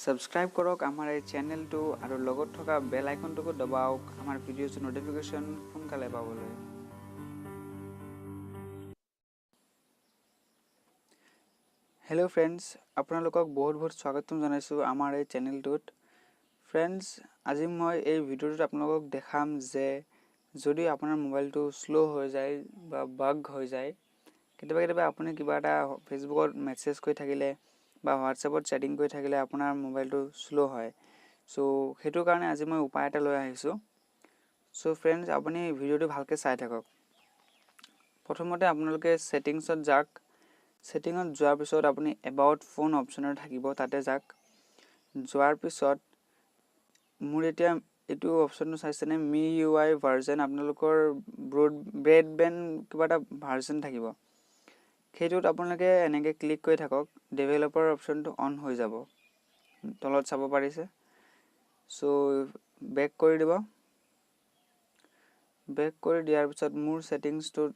Subscribe কৰক আমাৰ এই চেনেলটো আৰু লগত থকা বেল আইকনটোকো দবাওক আমাৰ ভিডিঅ'ৰ ন'টিফিকেশ্যন সোনকালে পাবলৈ। হেল্ল' ফ্ৰেণ্ডছ, আপোনালোকক বহুত বহুত স্বাগতম জনাইছোঁ আমাৰ এই চেনেলটোত। ফ্ৰেণ্ডছ, আজি মই এই ভিডিঅ'টোত আপোনালোকক দেখাম যে যদি আপোনাৰ মোবাইলটো শ্ল' হৈ যায় বা বাগ হৈ যায়, কেতিয়াবা কেতিয়াবা আপুনি কিবা এটা ফেচবুকত মেছেজ কৰি থাকিলে বা হোৱাটছএপত চেটিং কৰি থাকিলে আপোনাৰ মোবাইলটো শ্ল' হয়। চ' সেইটো কাৰণে আজি মই উপায় এটা লৈ আহিছোঁ। চ' ফ্ৰেণ্ডছ, আপুনি ভিডিঅ'টো ভালকৈ চাই থাকক। প্ৰথমতে আপোনালোকে ছেটিংছত যাওক। ছেটিঙত যোৱাৰ পিছত আপুনি এবাউট ফোন অপশ্যনত থাকিব, তাতে যাওক। যোৱাৰ পিছত মোৰ এতিয়া এইটো অপশ্যনটো চাইছেনে, মি ইউ আই ভাৰ্জন, আপোনালোকৰ ব্ৰডবেণ্ড কিবা এটা ভাৰ্জন থাকিব, সেইটোত আপোনালোকে এনেকৈ ক্লিক কৰি থাকক, ডেভেলপাৰ অপশ্যনটো অন হৈ যাব। তলত চাব পাৰিছে। চ' বেক কৰি দিব। বেক কৰি দিয়াৰ পিছত মোৰ ছেটিংছটোত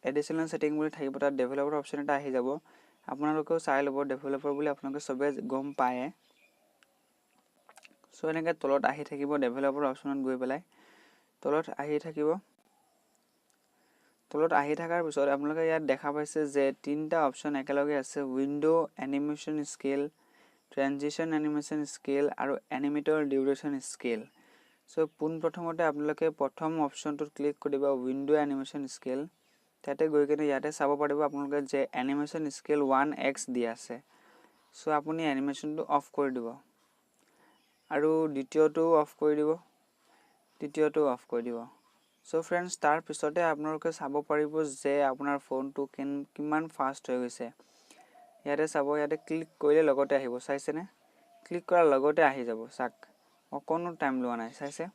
এডিশ্যনেল ছেটিং বুলি থাকিব, তাত ডেভেলপাৰ অপশ্যন এটা আহি যাব। আপোনালোকেও চাই ল'ব, ডেভেলপাৰ বুলি আপোনালোকে চবে গম পায়। চ' এনেকৈ তলত আহি থাকিব, ডেভেলপাৰ অপশ্যনত গৈ পেলাই তলত আহি থাকিব। তলত আহি থকাৰ পিছত আপোনালোকে ইয়াত দেখা পাইছে যে তিনিটা অপশ্যন একেলগে আছে, window animation scale, transition animation scale আৰু এনিমেটৰ ডিউৰেশ্যন স্কেল। চ' পোনপ্ৰথমতে আপোনালোকে প্ৰথম অপশ্যনটোত ক্লিক কৰিব, উইণ্ড' এনিমেশ্যন স্কেল। তাতে গৈ কিনে ইয়াতে চাব পাৰিব আপোনালোকে যে এনিমেশ্যন স্কেল 1x দি আছে। চ' আপুনি এনিমেশ্যনটো অফ কৰি দিব আৰু দ্বিতীয়টো অফ কৰি দিব, তৃতীয়টো অফ কৰি দিব। চ' ফ্ৰেণ্ডছ, তাৰ পিছতে আপোনালোকে চাব পাৰিব যে আপোনাৰ ফোনটো কিমান ফাষ্ট হৈ গৈছে। ইয়াতে চাব, ইয়াতে ক্লিক কৰিলে লগতে আহিব, চাইছেনে? ক্লিক কৰাৰ লগতে আহি যাব, চাওক, অকণো টাইম লোৱা নাই, চাইছে?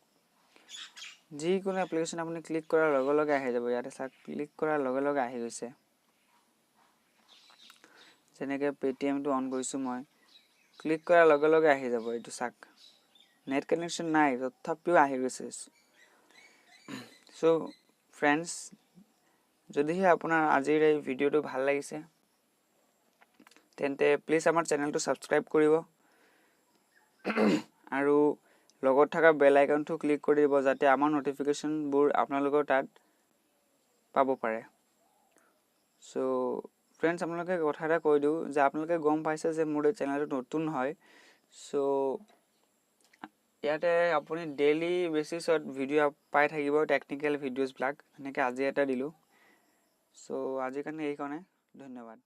যিকোনো এপ্লিকেশ্যন আপুনি ক্লিক কৰাৰ লগে লগে আহি যাব। ইয়াতে চাওক, ক্লিক কৰাৰ লগে লগে আহি গৈছে। যেনেকৈ পে'টিএমটো অন কৰিছোঁ মই, ক্লিক কৰাৰ লগে লগে আহি যাব। এইটো চাওক, নেট কানেকশ্যন নাই, তথাপিও আহি গৈছে। চ' ফ্ৰেণ্ডছ, যদিহে আপোনাৰ আজিৰ এই ভিডিঅ'টো ভাল লাগিছে, তেন্তে প্লিজ আমাৰ চেনেলটো ছাবস্ক্ৰাইব কৰিব আৰু লগত থকা বেল আইকনটো ক্লিক কৰি দিব, যাতে আমাৰ ন'টিফিকেশ্যনবোৰ আপোনালোকৰ তাত পাব পাৰে। চ' ফ্ৰেণ্ডছ, আপোনালোকে কথা এটা কৈ দিওঁ যে আপোনালোকে গম পাইছে যে মোৰ এই চেনেলটো নতুন হয়। চ' ইয়াতে আপুনি ডেইলি বেচিছত ভিডিঅ' পাই থাকিব, টেকনিকেল ভিডিঅ'জবিলাক, যেনেকৈ আজি এটা দিলোঁ। চ' আজিৰ কাৰণে এইকণে, ধন্যবাদ।